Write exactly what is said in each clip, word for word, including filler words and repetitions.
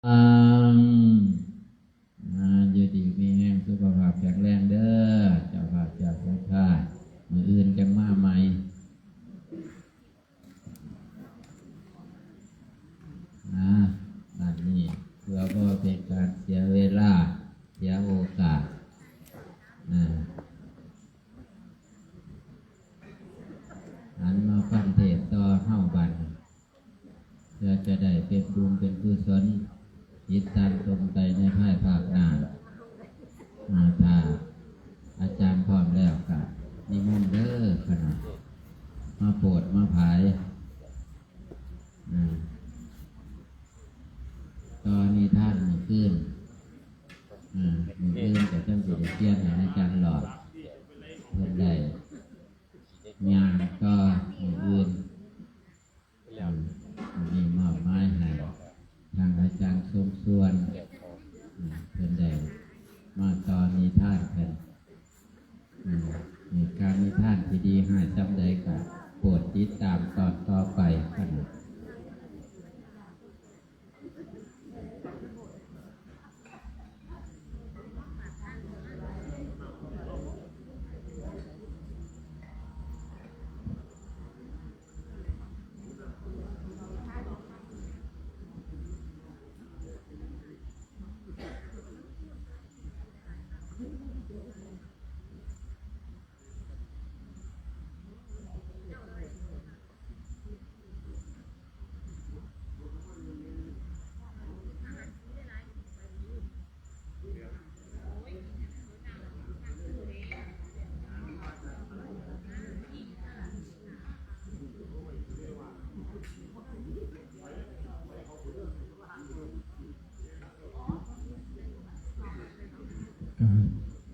อัง อ่า อยู่ดีมีแรง สุขภาพแข็งแรงเด้อ เจ้าภาพเจ้าศรัทธา มื้ออื่นจั่งมาใหม่ อ่า บัดนี้เพื่อบ่เป็นการเสียเวลา เสียโอกาส อ่า หันมาฟังเทศน์ต่อเฮาบัดนี้ เพื่อจะได้เป็นบุญเป็นกุศล ติดตามชมไปในภายภาคหน้า อ่า ถ้าอาจารย์พร้อมแล้วก็นิมนต์เด้อ คณะ มาโปรดมาผาย อ่า ต่อนิทานมื้อคืน อ่า มื้ออื่นก็จั่งสิได้เขียนให้อาจารย์หลอด เพิ่นได้ย่างต่อมื้ออื่น อืม อันนี้มอบหมายให้ทางอาจารย์สมส่วน อืม เพิ่นได้มาต่อนิทานเพิ่น อืม มีการนิทานที่ดีให้จำได้ก็โปรดติดตามตอนต่อไปกัน กราบ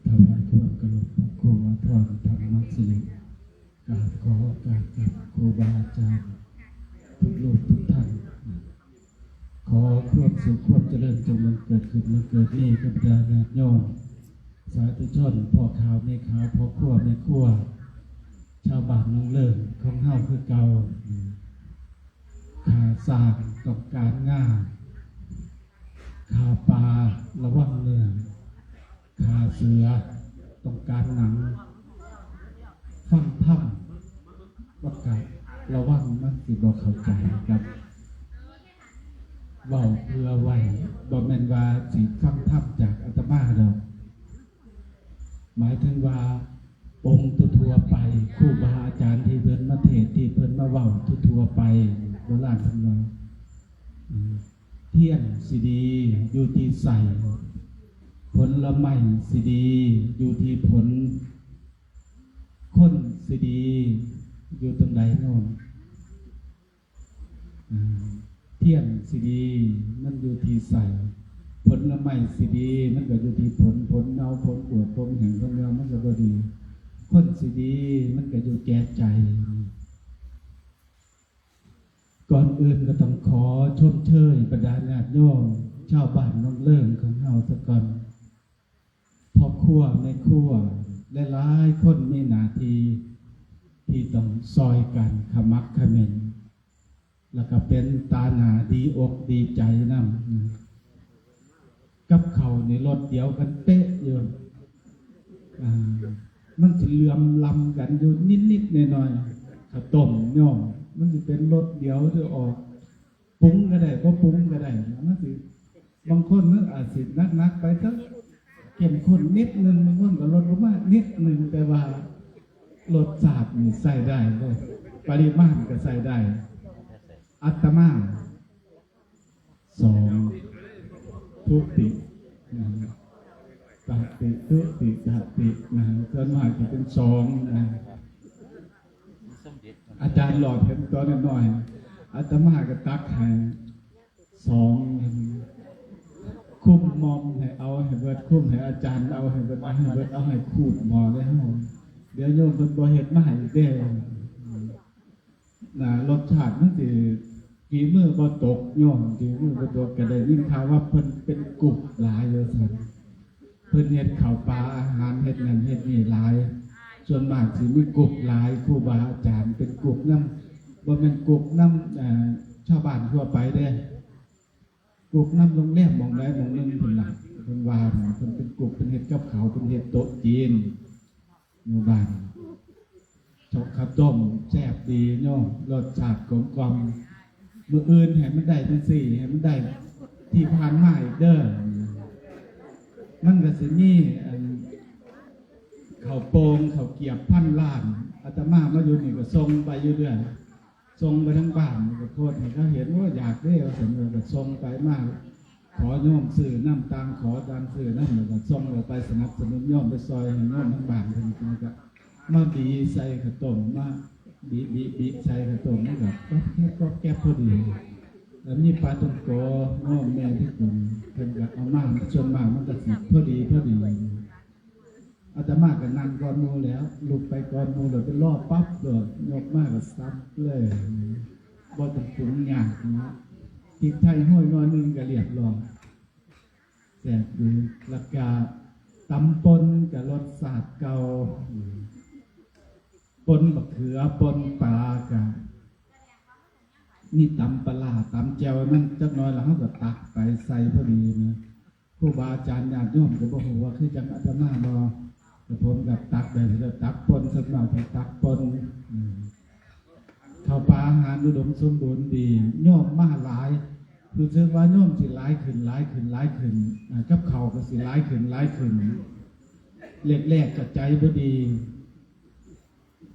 ถวายความเคารพพระครูอาภรณ์ธรรมสิริ กราบขอโอกาสจากครูบาอาจารย์ทุกรูปทุกท่าน ขอความสุขความเจริญจงบังเกิดขึ้นบังเกิดมีกับบรรดาญาติโยม สาธุชน พ่อขาวแม่ขาว พ่อครัวแม่ครัว ชาวบ้านหนองเลิงของเฮาคือเก่า ข้าช้างต้องการงา ข้าปลาระวังเนื้อ ข้าเสือต้องการหนัง ฟังธรรม แล้วก็ระวังมันสิบ่เข้าใจครับ เว้าเผื่อไว้ บ่แม่นว่าสิฟังธรรมจากอาตมาดอก หมายถึงว่าองค์ทั่วๆไป ครูบาอาจารย์ที่เพิ่นมาเทศน์ ที่เพิ่นมาเว้าทั่วๆไป โบราณเพิ่นว่า อืม เทียนสิดีอยู่ที่ไส้ ผลไม้สิดีอยู่ที่ผล คนสิดีอยู่ตรงใดโน่น อืม เทียนสิดีมันอยู่ที่ไส้ ผลไม้สิดีมันก็อยู่ที่ผล ผลเน่า ผลบูด ผลแห้ง ผลเหี่ยว มันก็บ่ดี คนสิดีมันก็อยู่แก่ใจ ก่อนอื่นก็ต้องขอชมเชยบรรดาญาติโยม ชาวบ้านหนองเลิงของเฮาซะก่อน พ่อครัวแม่ครัว หลายๆคนมีหน้าที่ที่ต้องซอยกันขมักเขม้น แล้วก็เป็นตาหน้าดีอกดีใจนำ กับข้าวนี่รสเดียวกันเป๊ะอยู่ อ่า มันสิเหลื่อมล้ำกันอยู่นิดๆหน่อยๆ ข้าวต้มโยม มันสิเป็นรสเดียวที่ออก ปรุงก็ได้ บ่ปรุงก็ได้ มันสิ บางคนมันอาจสิหนักๆไปซะ เข้มข้นนิดนึง บางคนก็ลดลงมานิดนึง แต่ว่ารสชาตินี่ใช้ได้เลย ปริมาณก็ใช้ได้ อาตมา สอง ทุติ นะ ตติ ทุติ ตติ นะ ส่วนมากจะเป็นสอง นะ อาจารย์หลอดเห็นตอนน้อยๆ อาตมาก็ตักให้สอง คุ้มมอมให้เอาให้เบิด คุ้มให้อาจารย์เอาให้เบิด เอาให้เบิด เอาให้คูดหม้อเลยเฮา เดี๋ยวโยมเพิ่นบ่เฮ็ดมาให้อีกเด้ นะ รสชาติมันสิ ฝีมือบ่ตกโยม ฝีมือบ่ตก ก็ได้ยินข่าวว่าเพิ่นเป็นกุ๊กหลายว่าซั่น เพิ่นเฮ็ดข้าวปลาอาหาร เฮ็ดนั่นเฮ็ดนี่หลาย ส่วนมากสิมีกุ๊กหลาย ครูบาอาจารย์เป็นกุ๊กนำ บ่แม่นกุ๊กนำ เอ่อ ชาวบ้านทั่วไปเด้ กุ๊กนำโรงแรมหม่องใดหม่องหนึ่งเพิ่นล่ะ เพิ่นว่าเพิ่นเป็นกุ๊ก เพิ่นเฮ็ดกับข้าว เพิ่นเฮ็ดโต๊ะจีนอยู่บ้าน เจ้าข้าวต้มแซ่บดีโยม รสชาติกลมกล่อม มื้ออื่นให้มันได้จังซี่ ให้มันได้ที่ผ่านมาอีกเด้อ มันก็สิมีอัน ข้าวโป่งข้าวเกรียบพันล้าน อาตมามาอยู่นี่ก็ส่งไปอยู่เรื่อย ส่งไปทั้งบ้าน ก็โพสต์ให้เขาเห็น ว่าอยากได้ ว่าซั่น ก็ส่งไปมา ขอโยมซื้อนำ ต่างขอต่างซื้อนำ แล้วก็ส่งออกไปสนับสนุนโยม ไปซอยให้โยมทั้งบ้านเพิ่น แล้วก็มาบีใส่ข้าวต้ม มาบีบีบีใส่ข้าวต้ม มันก็ก๊อบแก๊บก๊อบแก๊บพอดี แล้วมีปลาท่องโก โยมแม่ที่กิน เพิ่นก็เอามา ส่วนมากมันก็สิพอดีพอดี อาตมาก็นั่งก่อนหมู่แล้ว ลุกไปก่อนหมู่แล้ว ไปรอปั๊บโลด ยกมาก็สับเลย บ่ต้องปรุงยากเนาะ พริกไทยโรยหน่อยหนึ่งก็เรียบร้อย แซ่บดี แล้วก็ตำป่นก็รสชาติเก่า อืม ป่นบักเขือ ป่นปลาก็ มีตำปลาร้า ตำแจ่วมันจักหน่อย แล้วเราก็ตักไปใส่พอดีนะ ครูบาอาจารย์ญาติโยมก็บ่ฮู้ว่าคือจังอาตมาบ่ แต่ผมก็ตักได้ แล้วตักป่น ส่วนมากก็ตักป่น อืม ข้าวปลาอาหารอุดมสมบูรณ์ดี โยมมาหลาย รู้สึกว่าโยมสิหลายขึ้น หลายขึ้น หลายขึ้น อ่า กับข้าวก็สิหลายขึ้น หลายขึ้น แรกๆก็ใจบ่ดี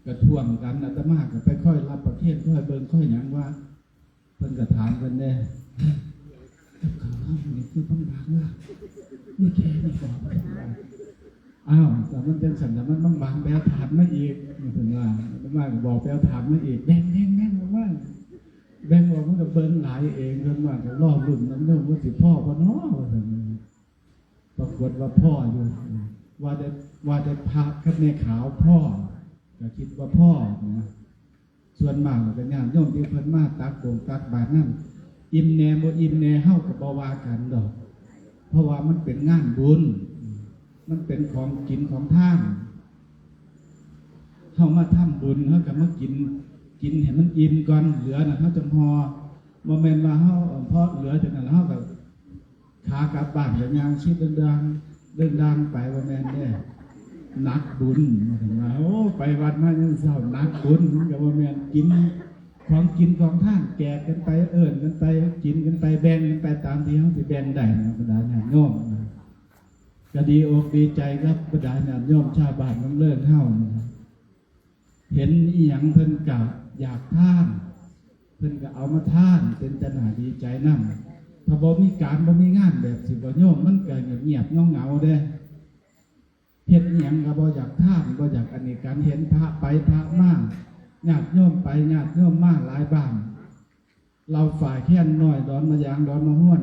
ก็ท่วงกัน อาตมาก็ไปคอยรับประเคน คอยเบิ่ง คอยหยังว่า เพิ่นก็ถามกันเด้ กับข้าวเฮานี่คือมันบางล่ะ มีแค่นี้บ่ อ้าว แต่มันจังซั่นน่ะ มันบางๆ ไปเอาถ่านมาอีก เพิ่นว่า อาตมาก็บอกไปเอาถ่านมาอีก แบ่ง แบ่ง แบ่งออกมา แบ่งออก มันก็เบิ่งหลายเอง เพิ่นว่าก็รอลุ้นนำเด้อ ว่าสิพอบ่น้อ ว่าซั่น ปรากฏว่าพออยู่ ว่าแต่ ว่าแต่พระกับแม่ขาวพอ ก็คิดว่าพอนะ ส่วนมากก็ญาติโยมที่เพิ่นมาตักบงตักบาตรนั่น อิ่มแน่บ่อิ่มแน่ เฮาก็บ่ว่ากันดอก เพราะว่ามันเป็นงานบุญ มันเป็นของกินของทาน เฮามาทำบุญ เฮาก็มากิน กินให้มันอิ่มก่อน เหลือน่ะเฮาจั่งห่อ บ่แม่นว่าเฮา พอเหลือจากนั้นเฮาก็ ขากลับบ้านก็ย่างสิเดินดาง เดินดางไป บ่แม่นเด้ หนักบุญ ว่าซั่นว่า โอ้ ไปวัดมายังเช้า หนักบุญ มันก็บ่แม่น กินของกินของทาน แจกกันไป เอิ้นกันไป กินกันไป แบ่งกันไปตามที่เฮาสิแบ่งได้นะ บรรดาญาติโยมนะ ก็ดีอกดีใจกับบรรดาญาติโยมชาวบ้านน้ำเลินเฮานะ เห็นอีหยังเพิ่นก็อยากทาน เพิ่นก็เอามาทาน เป็นตาหน้าดีใจนำ ถ้าบ่มีการบ่มีงานแบบสิบ่โยม มันก็เงียบๆเหงาๆเด้ เฮ็ดอีหยังก็บ่อยากทาน บ่อยากอันนี้ การเห็นพระไปพระมา ญาติโยมไปญาติโยมมาหลายบ้าน เราฝ่ายแค้นน้อย ดอนมะยาง ดอนมะห้วน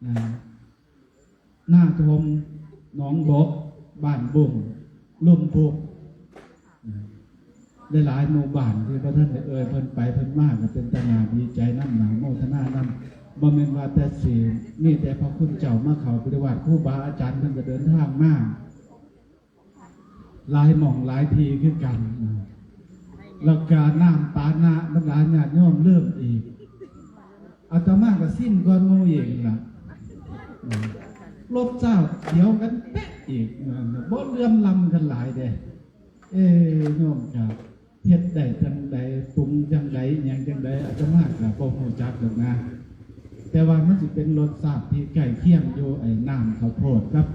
อ่า หน้าทม หนองบก บ้านบุง ลุ่มพุก อ่า หลายๆหมู่บ้านที่พระท่านได้เอ่ยเพิ่นไปเพิ่นมา ก็เป็นตาหน้าดีใจนำ หน้าโมทนานำ บ่แม่นว่าแต่สิมีแต่พระคุณเจ้ามาเข้าปฏิบัติ ครูบาอาจารย์เพิ่นก็เดินทางมา หลายหม่องหลายที่คือกัน แล้วก็น้ำปานะบรรดาญาติโยมเริ่มอีก อาตมาก็ซิมก่อนหมู่อีกล่ะ รสชาติเดียวกันเป๊ะอีก บ่เหลื่อมล้ำกันหลายเด้ เอ้ โยมครับ เฮ็ดได้จั่งใด ปรุงจั่งใด อิหยังจั่งใด อาตมาก็บ่ฮู้จักดอกนะ แต่ว่ามันสิเป็นรสชาติที่ใกล้เคียงอยู่ ไอ้น้ำข้าวโพดกับ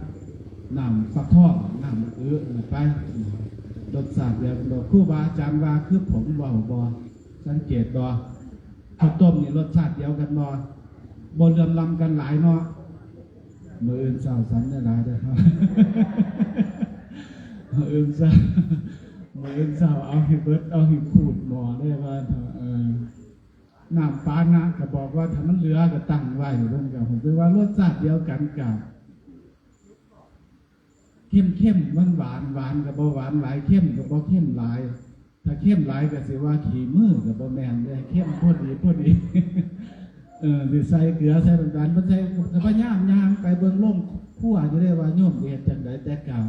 น้ำฟักทอง น้ำอึนั่นไป รสชาติเดียวกันบ่ ครูบาอาจารย์ว่าคือผมเว้าบ่ สังเกตบ่ ข้าวต้มนี่รสชาติเดียวกันบ่ บ่เหลื่อมล้ำกันหลายเนาะ มื้ออื่นเช้าสันหลายๆเด้อครับ มื้ออื่นเช้า มื้ออื่นเช้าเอาให้เบิด เอาให้ขูดหม้อเลยว่าเถาะ เออ น้ำปานะก็บอกว่าถ้ามันเหลือก็ตั้งไว้เพิ่นก็ ผมคิดว่ารสชาติเดียวกันกับ เค็มๆ หวานๆ หวานก็บ่หวานหลาย เค็มก็บ่เค็มหลาย ถ้าเค็มหลายก็สิว่าขี้มือก็บ่แม่นเด้ เค็มพอดีพอดี เออ สิใส่เกลือใส่น้ำตาล เพิ่นใส่ ก็พยายามย่างไปเบิ่งโรงครัวอยู่เด้ว่าโยมสิเฮ็ดจั่งใด แต่ก็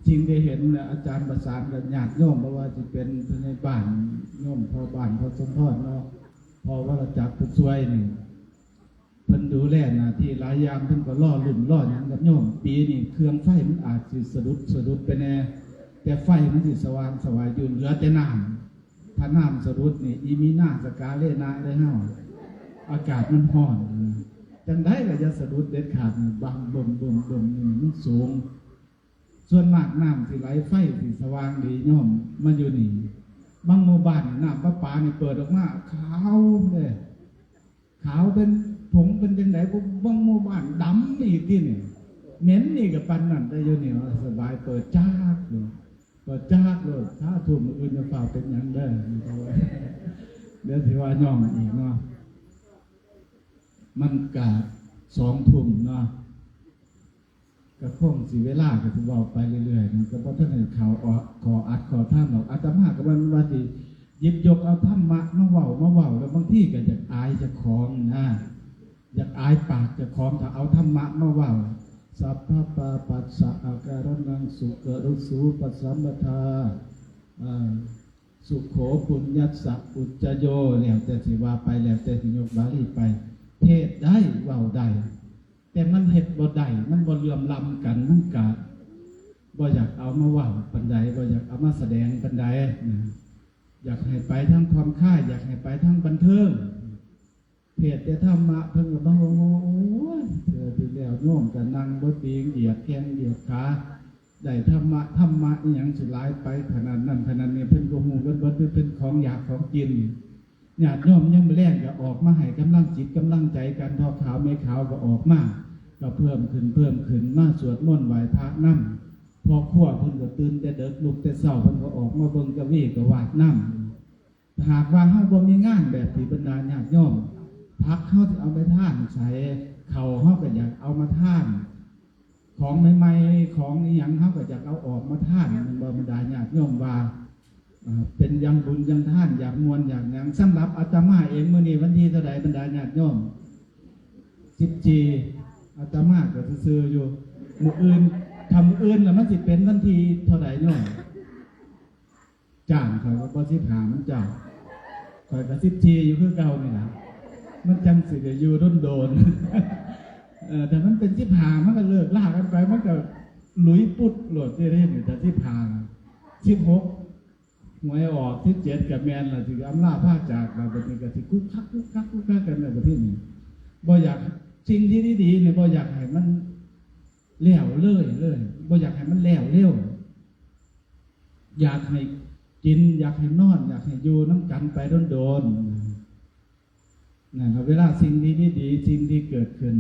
สิ่งที่เห็นน่ะ อาจารย์ประสานกับญาติโยม บ่ว่าสิเป็นผู้ใหญ่บ้าน โยมพ่อบ้าน พ่อสมพรเนาะ พ่อวรจักร ผู้ช่วยนี่ เพิ่นดูแลหน้าที่หลายอย่าง เพิ่นก็รอลุ้นรอหยังกับโยม ปีนี้เครื่องไฟมันอาจสิสะดุดสะดุดไปแน่ แต่ไฟมันสิสว่างไสวอยู่ เหลือแต่น้ำ ถ้าน้ำสะดุดนี่ อีมีนาสกาเลนาเลยเฮา อากาศมันร้อน จั่งใดก็อย่าสะดุดเด็ดขาด บังเบิ่มเบิ่มเบิ่มนี่มันสูง ส่วนมากน้ำสิไหล ไฟสิสว่างดีโยม มาอยู่นี่ บางหมู่บ้านนี่น้ำประปานี่เปิดออกมาขาวเลย ขาวเป็นผงเป็นจั่งใด๋ บางหมู่บ้านดำอีกที่นี่ เหม็นอีกกับปานนั้น แต่อยู่นี่สบาย เปิดจากอยู่ เปิดจากโลด ถ้าทุ่มมื้ออื่นจะเฝ้าเป็นหยังเด้อ เดี๋ยวสิว่าย่องอีกเนาะ มันกะสองทุ่มเนาะ ก็คงสิเวลาก็สิเว้าไปเรื่อยๆ มันก็บ่ทันได้เข้าออก ขออัดขอทำดอก อาตมาก็ว่า ว่าสิหยิบยกเอาธรรมะมาเว้า มาเว้า แล้วบางทีก็อยากอายเจ้าของนะ อยากอายปากเจ้าของ ถ้าเอาธรรมะมาเว้า สัพพะปาปัสสะอาการนัง สุกรุสูปสัมปทา เอ่อ สุโขปุญญัสสะอุจจโย แล้วแต่สิว่าไป แล้วแต่สิยกบาลีไป เทศน์ได้ เว้าได้ แต่มันเฮ็ดบ่ได้ มันบ่เหลื่อมล้ำกัน มันกะบ่อยากเอามาเว้าปานใด บ่อยากเอามาแสดงปานใดนะ อยากให้ไปทางผ่อนคลาย อยากให้ไปทางบันเทิง เทศน์แต่ธรรมะ เพิ่นก็บอกว่า โอ้ย เทื่อที่แล้วโยมก็นั่งบ่ติง เหยียดแข้งเหยียดขา ได้ธรรมะ ธรรมะอิหยังสิหลายไปขนาดนั้นขนาดนี้ เพิ่นก็ฮู้กันเบิด เป็นของอยากของกิน ญาติโยมยามมื้อแลงก็ออกมาให้กำลังจิตกำลังใจกัน พ่อขาวแม่ขาวก็ออกมา ก็เพิ่มขึ้น เพิ่มขึ้น มาสวดมนต์ไหว้พระนำ พ่อครัวเพิ่นก็ตื่นแต่ดึก ลุกแต่เช้า เพิ่นก็ออกมาเบิ่งกะวีกะวาดนำ หากว่าเฮาบ่มีงานแบบที่บรรดาญาติโยม ผักเฮาสิเอาไปทานไส ข้าวเฮาก็อยากเอามาทาน ของใหม่ๆ ของอิหยังเฮาก็อยากเอาออกมาทาน แม่นบ่ บรรดาญาติโยมว่า เอ่อ เป็นยังบุญยังทาน อยากม่วนอยากหยัง สำหรับอาตมาเอง มื้อนี้วันที่เท่าใด บรรดาญาติโยม สิบสี่ อาตมาก็ซื่อๆ อยู่ มื้ออื่น ถ้ามื้ออื่นแล้วมันสิเป็นวันที่เท่าใดโยม จ้างข้อยก็บ่สิบห้า มันจ้าง ข้อยก็สิบสี่ อยู่คือเก่านี่ล่ะ มันจั่งสิได้อยู่โดนๆ เออ แต่มันเป็นสิบห้า มันก็เลิกลากันไป มันก็หลุยปุ๊ดโลดเด้นี่ แต่สิบห้า สิบหก หวยออก สิบเจ็ด ก็แม่นล่ะ สิอำลาพาจากล่ะ บัดนี้ก็สิคุกคักคุกคักคุกคักกันแล้ว บัดนี้ บ่อยาก สิ่งที่ดีๆ นี่ บ่อยากให้มันแล้วเลยเลย บ่อยากให้มันแล้วเร็ว อยากให้กิน อยากให้นอน อยากให้อยู่นำกันไปโดนๆ นั่นล่ะ เวลาสิ่งที่ดีๆ สิ่งที่เกิดขึ้น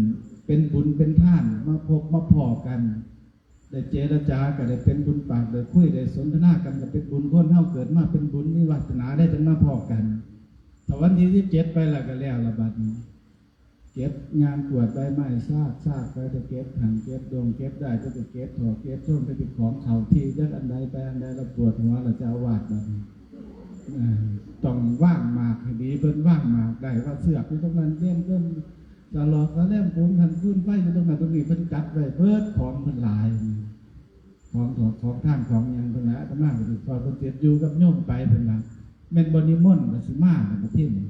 เป็นบุญเป็นทาน มาพบมาพ้อกัน ได้เจรจาก็ได้เป็นบุญปาก ได้คุย ได้สนทนากันก็เป็นบุญ คนเฮาเกิดมาเป็นบุญ มีวาสนาได้จั่งมาพ้อกัน ถ้าวันที่สิบเจ็ดไปแล้วก็แล้วล่ะบัดนี้ เก็บงานกวาดใบไม้ซากๆ ไป แต่เก็บหั่นเก็บดง เก็บได้ก็ไปเก็บถอกเก็บส้ม ไปเก็บของเข้าที่ จักอันใดไปอันใด แล้วปวดหัว แล้วเจ้าอาวาสบัดนี้ เอ่อ ต้องวางหมากให้ดี เพิ่นวางหมากได้ ว่าเสือกอยู่ตรงนั้น เล่นเพิ่นสลอกสะแลม ปูนหั่นฟืนไฟอยู่ตรงนั้นตรงนี้ เพิ่นจัดไว้เบิด ของเพิ่นหลาย ของถอกของทานของหยังเพิ่นละ อาตมาก็สิคอยเพิ่นเฮ็ดอยู่กับโยมไปเพิ่นละ แม่นบ่นิมนต์ก็สิมาล่ะบัดทีนี้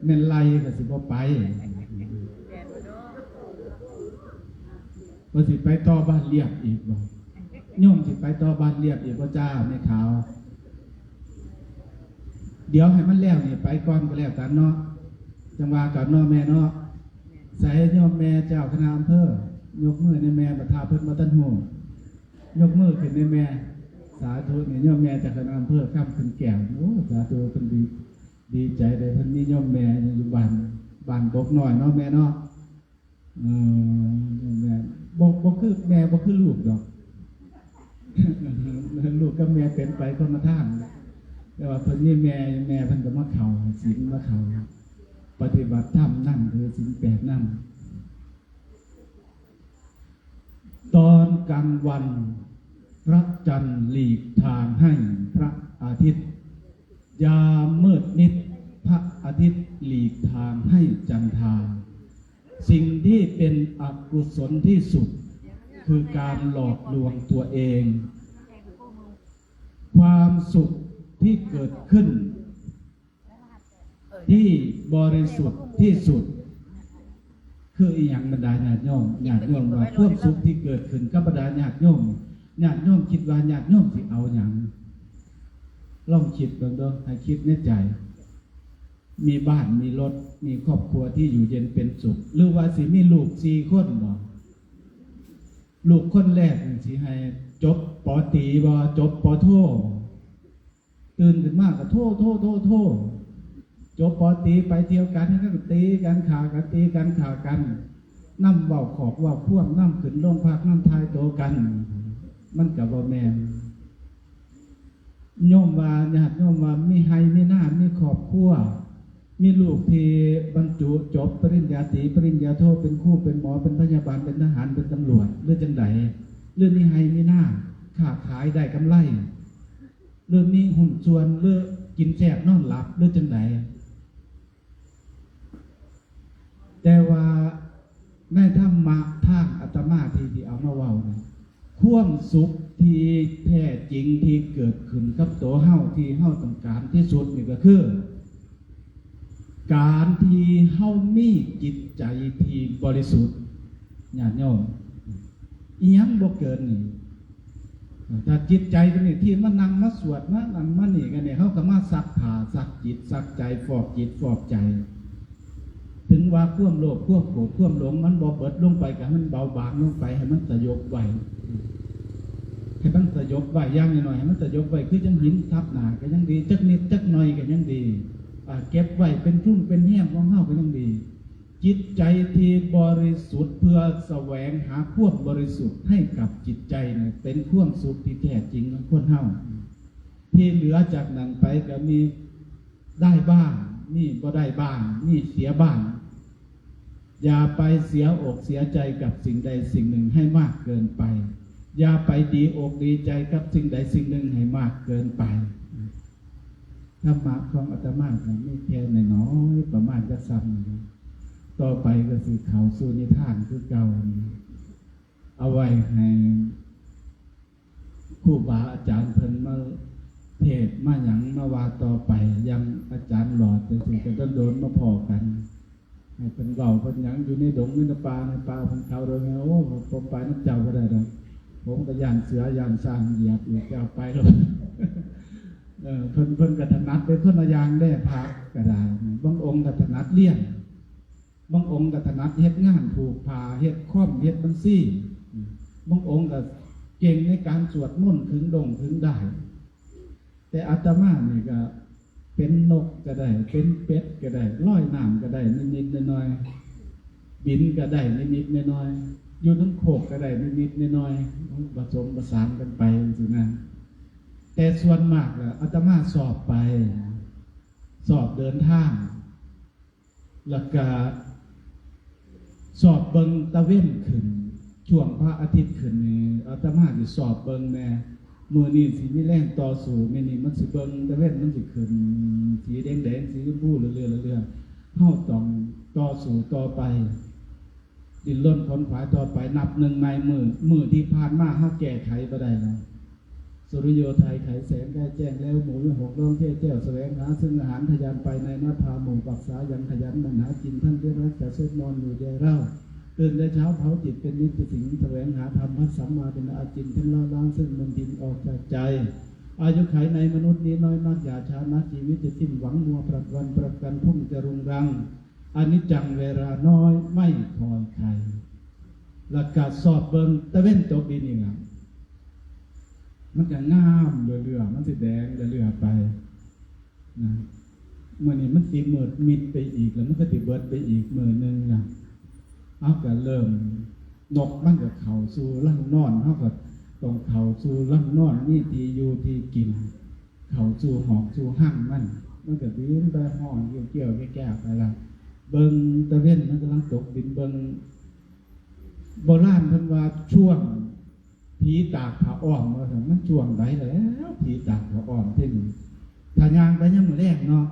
แม่นไล่ก็สิบ่ไป ว่าสิไปต่อบ้านเรียบอีกบ่ โยมสิไปต่อบ้านเรียบอีกบ่จ้าแม่ขาว เดี๋ยวให้มันแล้วนี่ไปก่อนก็แล้วกันเนาะ จั่งว่ากันเนาะแม่เนาะ ใสโยมแม่เจ้าคณะอำเภอ ยกมือแน่แม่ บัดถ้าเพิ่นบ่ทันฮู้ ยกมือขึ้นแน่แม่ สาธุ นี่โยมแม่เจ้าคณะอำเภอ คำขึ้นแก้ว โอ้ สาธุ เพิ่นดี ดีใจเลย เพิ่นมีโยมแม่อยู่บ้าน บ้านบกน้อยเนาะแม่เนาะ เออ แม่ บ่ บ่คือ แม่บ่คือลูกดอก ลูกกับแม่เป็นไปคนละทาง แต่ว่าเพิ่นมีแม่ แม่เพิ่นก็มาเข้าศีล มาเข้าปฏิบัติธรรมนำ ถือศีลแปดนำ ตอนกลางวันพระจันทร์หลีกทางให้พระอาทิตย์ ยามมืดมิดพระอาทิตย์หลีกทางให้จันทรา สิ่งที่เป็นอกุศลที่สุด คือการหลอกลวงตัวเอง ความสุขที่เกิดขึ้น ที่บริสุทธิ์ที่สุด คืออีหยังบรรดาญาติโยม ญาติโยมว่าความสุขที่เกิดขึ้นกับบรรดาญาติโยม ญาติโยมคิดว่าญาติโยมสิเอาหยัง ลองคิดเบิ่งเด้อ ให้คิดในใจ มีบ้าน มีรถ มีครอบครัวที่อยู่เย็นเป็นสุข หรือว่าสิมีลูกสี่คนบ่ ลูกคนแรกนี่สิให้จบ ป.ตรี บ่ จบ ป.โท ตื่นขึ้นมาก็โท โท โท โท จบ ป.ตรี ไปเที่ยวกัน ก็ตีกัน ฆ่ากัน ตีกัน ฆ่ากัน นำเว้าขอกเว้าความ นำขึ้นโรงพัก นำถ่ายโตกัน มันก็บ่แม่น โยมว่า ญาติโยมว่า มีไฮ่ มีนา มีครอบครัว มีลูกที่บรรจุจบปริญญาตรี ปริญญาโท เป็นครู เป็นหมอ เป็นพยาบาล เป็นทหาร เป็นตำรวจ หรือจังใด หรือมีไฮ่ มีนา ค้าขายได้กำไร หรือมีหุ้นส่วน หรือกินแซ่บนอนหลับ หรือจังใด แต่ว่าในธรรมะทางอาตมาที่ ที่เอามาเว้านี่ ความสุขที่แท้จริงที่เกิดขึ้นกับตัวเฮา ที่เฮาต้องการที่สุดนี่ก็คือ การที่เฮามีจิตใจที่บริสุทธิ์ ญาติโยม อีหยังบ่เกินนี่ ถ้าจิตใจตัวนี้ที่มานั่งมาสวด มานั่งมานี่กันเนี่ย เฮาก็มาซักผ้าซักจิตซักใจ ฟอกจิตฟอกใจ ถึงว่าความโลภ ความโกรธ ความหลง มันบ่เบิดลงไป ก็ให้มันเบาบางลงไป ให้มันสยบไว้ ให้มันสยบไว้อย่างน้อยๆ ให้มันสยบไว้ คือจั่งหินทับหน้าก็ยังดี จักนิดจักหน่อยก็ยังดี อ่า เก็บไว้เป็นทุนเป็นแฮมของเฮาก็ยังดี จิตใจที่บริสุทธิ์เพื่อแสวงหาความบริสุทธิ์ให้กับจิตใจเนี่ย เป็นความสุขที่แท้จริงของคนเฮา ที่เหลือจากนั้นไปก็มีได้บ้าง มีบ่ได้บ้าง มีเสียบ้าง อย่าไปเสียอกเสียใจกับสิ่งใดสิ่งหนึ่งให้มากเกินไป อย่าไปดีอกดีใจกับสิ่งใดสิ่งหนึ่งให้มากเกินไป ธรรมะของอาตมาก็มีแค่น้อยๆ ประมาณจักซ้ำนี้ ต่อไปก็สิเข้าสู่นิทานคือเก่า เอาไว้ให้ครูบาอาจารย์เพิ่นมาเทศน์มาหยังมาว่าต่อไป อย่างอาจารย์หลอดจังซี่ก็โดนๆ มาพ้อกัน ให้เพิ่นเว้าเพิ่นหยังอยู่ในดงในป่า ในป่าเพิ่นเขาโดย โอ้ ผมไปนำเจ้าบ่ได้ดอก ผมก็ย้านเสือย้านช้างเหยียบอีก เจ้าไปโลด เออ เพิ่น เพิ่นก็ถนัดไปคนละอย่างเด้ พระก็ได้ บางองค์ก็ถนัดเลี้ยง บางองค์ก็ถนัดเฮ็ดงานผูกผ้า เฮ็ดคอม เฮ็ดบัญชี บางองค์ก็เก่งในการสวดมนต์ ขึงด้งขึงด้าย แต่อาตมานี่ก็เป็นนกก็ได้ เป็นเป็ดก็ได้ ลอยน้ำก็ได้นิดๆ หน่อยๆ บินก็ได้นิดๆ หน่อยๆ อยู่เทิงโคกก็ได้นิดๆ หน่อยๆ ผสมผสานกันไปจังซี้นะ แต่ส่วนมากแล้วอาตมาสอบไป สอบเดินทาง แล้วก็สอบเบิ่งตะเว็นขึ้น ช่วงพระอาทิตย์ขึ้นนี่ อาตมาสิสอบเบิ่งแหน่ มื้อนี้สิมีแรงต่อสู้ มื้อนี้มันสิเบิ่งตะเว็นมันสิขึ้น สีแดงๆ สีชมพูเรื่อยๆ เรื่อยๆ เฮาต้องต่อสู้ต่อไป ดิ้นรนขวนขวายต่อไป นับหนึ่งใหม่ มื้อ มื้อที่ผ่านมาเฮาแก้ไขบ่ได้แล้ว สุริโยไทยไขแสงใกล้แจ้งแล้ว หมู่วิหกร้องเที่ยวแจ้วแสวงหาซึ่งอาหารทะยานไปในนภา หมู่ปักษายังขยันหมั่นหากิน ท่านที่รักจะสุขนอนอยู่แดเล่า ตื่นแต่เช้าเผาจิตเป็นนิจสิง แสวงหาธรรมพระสัมมาเป็นอาจิน ท่านละล้างซึ่งมลทินออกจากใจ อายุไขในมนุษย์นี้น้อยนัก อย่าช้านัก ชีวิตจะสิ้นหวังมัวพลัดวัน ประกันพรุ่งจะรุงรัง อนิจจังเวลาน้อยไม่คอยใคร แล้วก็สอบเบิ่งตะเว็นตกดินนี่ล่ะ มันก็งามเรื่อยๆ มันสิแดงเรื่อยๆ ไปนะ มื้อนี้มันสิมืดมิดไปอีก แล้วมันก็สิเบิดไปอีกมื้อหนึ่งนะ เฮาก็เริ่ม นกมันก็เข้าสู่รังนอน เฮาก็ต้องเข้าสู่รังนอน มีที่อยู่ที่กิน เข้าสู่หอกสู่ฮังมัน มันก็บินไปฮ้องเกี่ยวๆ แก้ๆ ไปละ เบิ่งตะเว็นมันกำลังตกดิน เบิ่ง โบราณเพิ่นว่าช่วงผีตากผ้าอ้อม ว่าซั่น มันช่วงใดแล้ว ผีตากผ้าอ้อมที่นี่ ถ้าย่างไปยามมื้อแลงเนาะ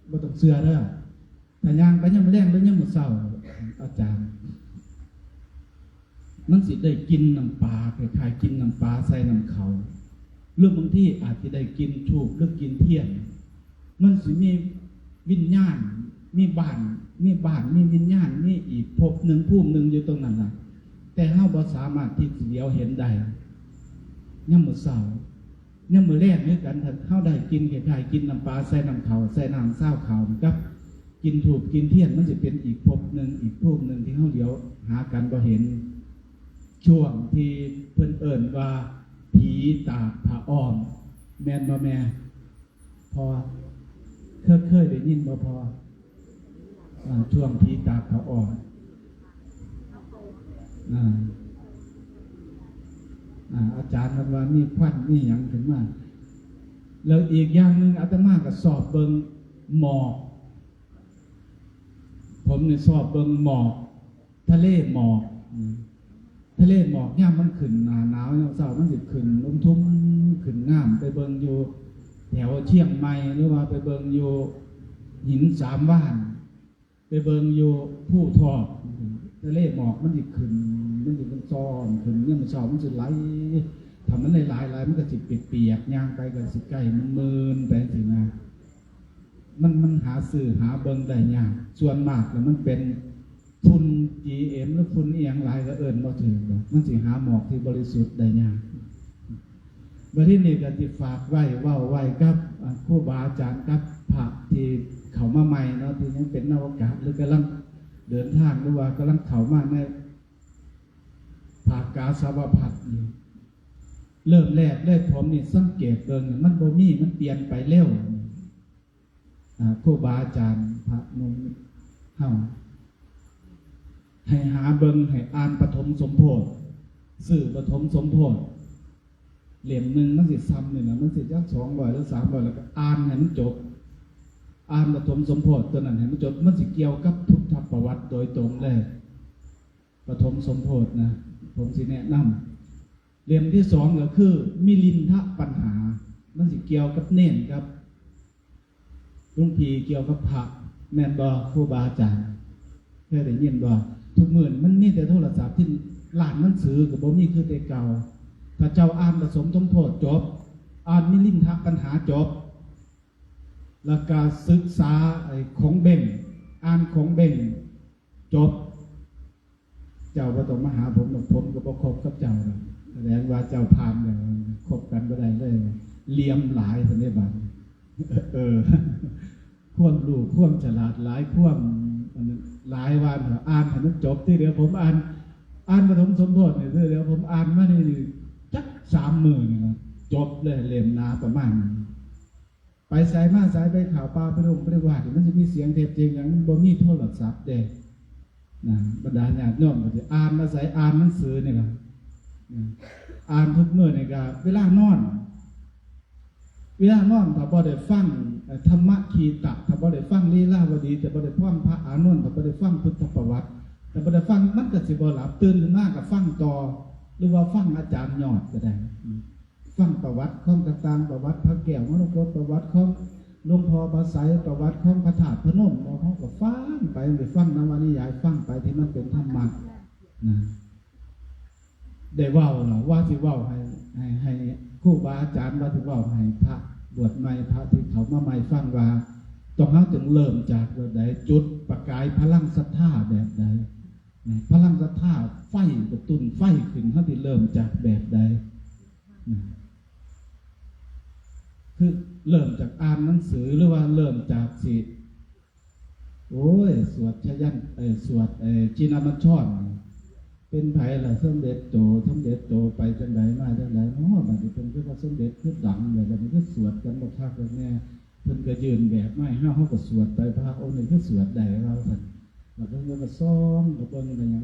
บ่ต้องเชื่อเด้อ ถ้าย่างไปยามมื้อแลงหรือยามมื้อเช้า อาจารย์ มันสิได้กลิ่นน้ำปลา คล้ายๆ กลิ่นน้ำปลาใส่น้ำเขา หรือบางทีอาจสิได้กลิ่นธูป หรือกลิ่นเทียน มันสิมีวิญญาณ มีบ้าน มีบ้าน มีวิญญาณ มีอีกภพหนึ่งภูมิหนึ่งอยู่ตรงนั้นล่ะ แต่เฮาบ่สามารถที่สิเหลียวเห็นได้ ยามมื้อเช้า ยามมื้อแลงคือกัน ถ้าเฮาได้กินคล้ายๆกินน้ำปลาใส่น้ำข้าว ใส่น้ำซาวข้าวนี่ครับ กินธูปกินเทียน มันสิเป็นอีกภพหนึ่ง อีกภูมิหนึ่งที่เฮาเหลียวหากันบ่เห็น ช่วงที่เพิ่นเอิ้นว่าผีตากผ้าอ้อม แม่นบ่แม่ พอ เคย เคยได้ยินบ่พอ อ่า ช่วงผีตากผ้าอ้อม อ่า อ่า อาจารย์มันว่ามีควันมีหยังขึ้นมา แล้วอีกอย่างหนึ่งอาตมาก็สอบเบิ่งหมอก ผมนี่สอบเบิ่งหมอก ทะเลหมอก อืม ทะเลหมอกยามมันขึ้นหน้าหนาวยามเช้ามันสิขึ้นลงทุ่ม ขึ้นงาม ไปเบิ่งอยู่แถวเชียงใหม่ หรือว่าไปเบิ่งอยู่หินสามว่าน ไปเบิ่งอยู่ภูทอก ทะเลหมอกมันสิขึ้น มันสิซ้อนขึ้น ยามเช้ามันสิไหล ถ้ามันหลายๆหลายมันก็สิเปียกๆ ย่างไปก็สิไข้มึนๆไปจังซี้นะ มัน มันหาซื้อหาเบิ่งได้ยาก ส่วนมากแล้วมันเป็นฝุ่น จีเอ็ม หรือฝุ่นอีหยังหลายก็เอิ้นบ่ถืกดอก มันสิหาหมอกที่บริสุทธิ์ได้ยาก บัดนี้นี่ก็สิฝากไว้ เว้าไว้กับ อ่า ครูบาอาจารย์กับพระที่เข้ามาใหม่เนาะ ที่ยังเป็นนวกะ หรือกำลังเดินทาง หรือว่ากำลังเข้ามาในภาคกาสาวพัสถ์อยู่ เริ่มแรกเลยผมนี่สังเกตเบิ่ง มันบ่มี มันเปลี่ยนไปเร็ว อ่า ครูบาอาจารย์พระหนุ่มเฮา ให้หาเบิ่ง ให้อ่านปฐมสมโพธิ ซื้อปฐมสมโพธิ เล่มหนึ่งมันสิซ่ำนี่นะ มันสิจักสองร้อยหรือสามร้อย แล้วก็อ่านให้มันจบ อ่านปฐมสมโพธิตัวนั้นให้มันจบ มันสิเกี่ยวกับพุทธประวัติโดยตรงเลย ปฐมสมโพธินะ ผมสิแนะนำ เล่มที่สองก็คือมิลินทปัญหา มันสิเกี่ยวกับเณรครับ หลวงพี่ เกี่ยวกับพระ แม่นบ่ ครูบาอาจารย์ เคยได้ยินบ่ ทุกมื้อนี่มันมีแต่โทรศัพท์ ที่ร้านหนังสือก็บ่มีคือแต่เก่า ถ้าเจ้าอ่านปฐมสมโพธิจบ อ่านมิลินทปัญหาจบ แล้วก็ศึกษาไอ้ของเบ้ง อ่านของเบ้งจบ เจ้าบ่ต้องมาหาผมดอก ผมก็บ่คบกับเจ้าดอก แสดงว่าเจ้าผ่านแล้ว คบกันบ่ได้เลย เหลี่ยมหลายซั่นเด้บัดนี้ เออ ความรู้ความฉลาดหลาย ความอันนั้นหลาย ว่าเถาะ อ่านให้มันจบติ เดี๋ยวผมอ่าน อ่านปฐมสมโพธินี่ติ เดี๋ยวผมอ่านมานี่จักสามมื้อนี่ล่ะ จบเลย เล่มหนาประมาณนี้ ไปไสมาไส ไปเข้าป่า ไปดงไปวัด มันสิมีเสียงเทศน์เสียงหยัง มันบ่มีโทรศัพท์เด้ นะ บรรดาญาติโยมก็สิอ่าน อาศัยอ่านหนังสือนี่ล่ะ นะ อ่านทุกมื้อนี่ก็เวลานอน เวลานอนถ้าบ่ได้ฟัง เอ่อ ธรรมคีตะ ถ้าบ่ได้ฟังลีลาวดี ถ้าบ่ได้ฟังพระอานนท์ ถ้าบ่ได้ฟังพุทธประวัติ ถ้าบ่ได้ฟัง มันก็สิบ่หลับ ตื่นขึ้นมาก็ฟังต่อ หรือว่าฟังอาจารย์ยอดก็ได้ อืม ฟังประวัติของต่างๆ ประวัติพระแก้วมรกต ประวัติของหลวงพ่อพระไสย ประวัติของพระธาตุพนม เฮาก็ฟังไป ไปฟังนวนิยาย ฟังไปที่มันเป็นธรรมะ นะ ได้เว้าล่ะ ว่าสิเว้าให้ ให้ ให้ครูบาอาจารย์ ว่าสิเว้าให้พระบวชใหม่ พระที่เข้ามาใหม่ฟังว่า ต้อง เฮาต้องเริ่มจากแบบใด จุดประกายพลังศรัทธาแบบใด นะ พลังศรัทธา ไฟกระตุ้นไฟขึ้น เฮาสิเริ่มจากแบบใด นะ คือเริ่มจากอ่านหนังสือ หรือว่าเริ่มจากสิ โอ้ย สวดชยัน เอ่อ สวด เอ่อ ชินบัญชร เป็นไผล่ะ สมเด็จโต สมเด็จโตไปจังใดมาจังใดเนาะ บัดนี้เพิ่นคือว่าสมเด็จคือดังเลย บัดนี้คือสวดกันบ่คักเลยแน่ เพิ่นก็ยื่นแบบมาให้เฮา เฮาก็สวดไป พระองค์นี้คือสวดได้ว่าซั่น บัดเพิ่นก็ซ่องก็เบิ่งก็หยัง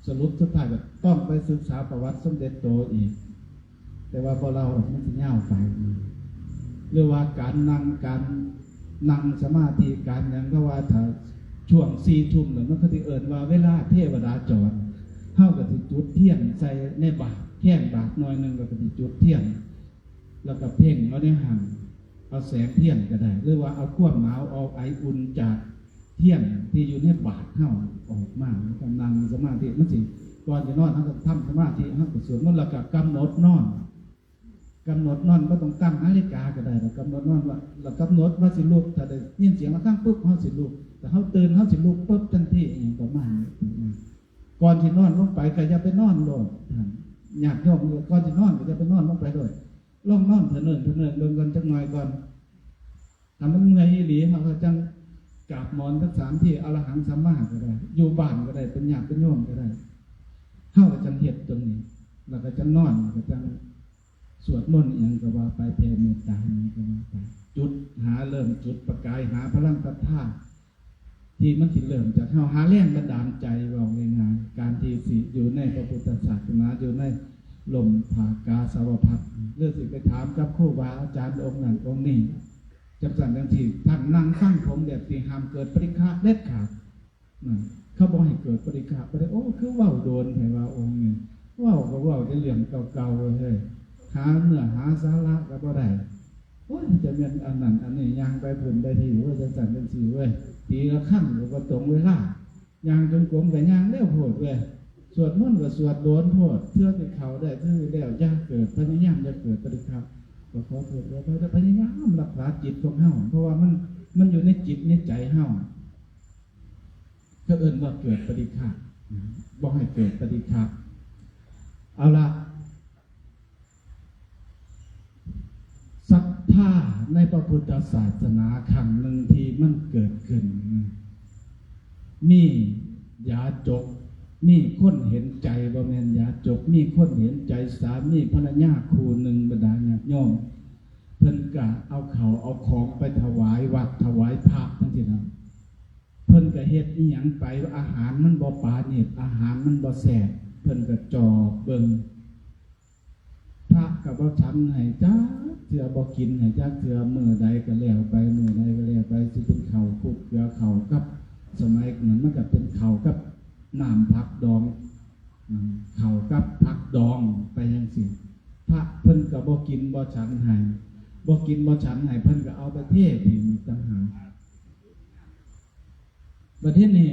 สรุปสุดท้ายก็ต้องไปศึกษาประวัติสมเด็จโตอีก แต่ว่าบ่เล่าหรอก มันสิยาวไป หรือว่าการนั่ง การนั่งสมาธิ การหยัง ก็ว่าถ้าช่วงสี่ทุ่มแล้ว มันก็สิเอิ้นว่าเวลาเทวดาจร เฮาก็สิจุดเทียนใส่ในบาตร แค่นบาตรหน่อยหนึ่ง แล้วก็สิจุดเทียน แล้วก็เพ่งเอาในหั้น เอาแสงเทียนก็ได้ หรือว่าเอาความหนาว เอาไออุ่นจากเทียนที่อยู่ในบาตรเฮาออกมา แล้วก็นั่งสมาธิ มันสิ ก่อนจะนอนเฮาก็ทำสมาธิ เฮาก็สวดมนต์ แล้วก็กำหนดนอน กำหนดนอน บ่ต้องตั้งนาฬิกาก็ได้ แล้วกำหนดนอนว่า แล้วกำหนดว่าสิลุก ถ้าได้ยินเสียงระฆังปุ๊บ เฮาสิลุก เฮาตื่นเฮาสิลุกปุ๊บทันที อหยังประมาณนี้ ก่อนสินอนลงไปก็อย่าไปนอนโลด ญาติโยม ก่อนสินอนก็อย่าไปนอนลงไปโลด ลองนอนเถินเนินเถินเนินเบิ่งก่อนจักหน่อยก่อน ถ้ามันเมื่อยอีหลี เฮาก็จั่งกราบหมอนสักสามที อรหังสัมมาก็ได้ อยู่บ้านก็ได้ เป็นญาติเป็นโยมก็ได้ เฮาก็จั่งเฮ็ดตรงนี้ แล้วก็จั่งนอน แล้วก็จั่งสวดมนต์อิหยังก็ว่าไป แผ่เมตตาอิหยังก็ว่าไป จุด หาเริ่มจุดประกาย หาพลังศรัทธา ที่มันสิเริ่มจากเฮา หาแรงบันดาลใจ เว้าง่ายๆ การที่สิอยู่ในพระพุทธศาสนา อยู่ในร่มผ้ากาสาวพัสตร์ หรือสิไปถามกับครูบาอาจารย์องค์นั้นองค์นี้ จังซั่นจังซี่ ท่านนั่งฟังผมแบบนี้ ห้ามเกิดปฏิฆะเด็ดขาด นะ เขาบ่ให้เกิดปฏิฆะ บ่ได้ โอ้ คือเว้าโดนแท้ว่าองค์นี้ เว้าก็เว้าแต่เรื่องเก่าๆ เว้ย เฮ้ย หาเนื้อหาสาระก็บ่ได้ โอ้ย จะแม่นอันนั้นอันนี้ ย่างไปพุ้นไปพี้ โอ้ย จังซั่นจังซี่เว้ย ตีระฆังก็บ่ตรงเวลา ย่างจงกรมก็ย่างเร็วโพดเว้ย สวดมนต์ก็สวดโดนโพด เทื่อสิเข้าได้ เทื่อสิแล้ว อย่าเกิด พยายามอย่าเกิดปฏิฆะ ก็ขอโทษขออภัย แต่พยายามรักษาจิตของเฮา เพราะว่ามัน มันอยู่ในจิตในใจเฮา เขาเอิ้นว่าเกิดปฏิฆะ บ่ให้เกิดปฏิฆะ เอาละ ศรัทธาในพระพุทธศาสนา ครั้งหนึ่งที่มันเกิดขึ้น มียาจก มีคนเห็นใจ บ่แม่นยาจก มีคนเห็นใจ สามีภรรยาคู่หนึ่ง บรรดาญาติโยม เพิ่นก็เอาข้าวเอาของไปถวายวัด ถวายพระจังซี้นะ เพิ่นก็เฮ็ดอิหยังไป อาหารมันบ่ปราณีต อาหารมันบ่แซ่บ เพิ่นก็จอบเบิ่ง พระก็บ่ฉันให้จักเทื่อ บ่กินให้จักเทื่อ มื้อใดก็แล้วไป มื้อใดก็แล้วไป สิเป็นข้าวคลุกเกลือ ข้าวกับ สมัยนั้นมันก็เป็นข้าวกับน้ำผักดอง อืม ข้าวกับผักดองไปจังซี้ พระเพิ่นก็บ่กินบ่ฉันให้ บ่กินบ่ฉันให้ เพิ่นก็เอาไปเทถิ่มอีกต่างหาก บัดทีนี้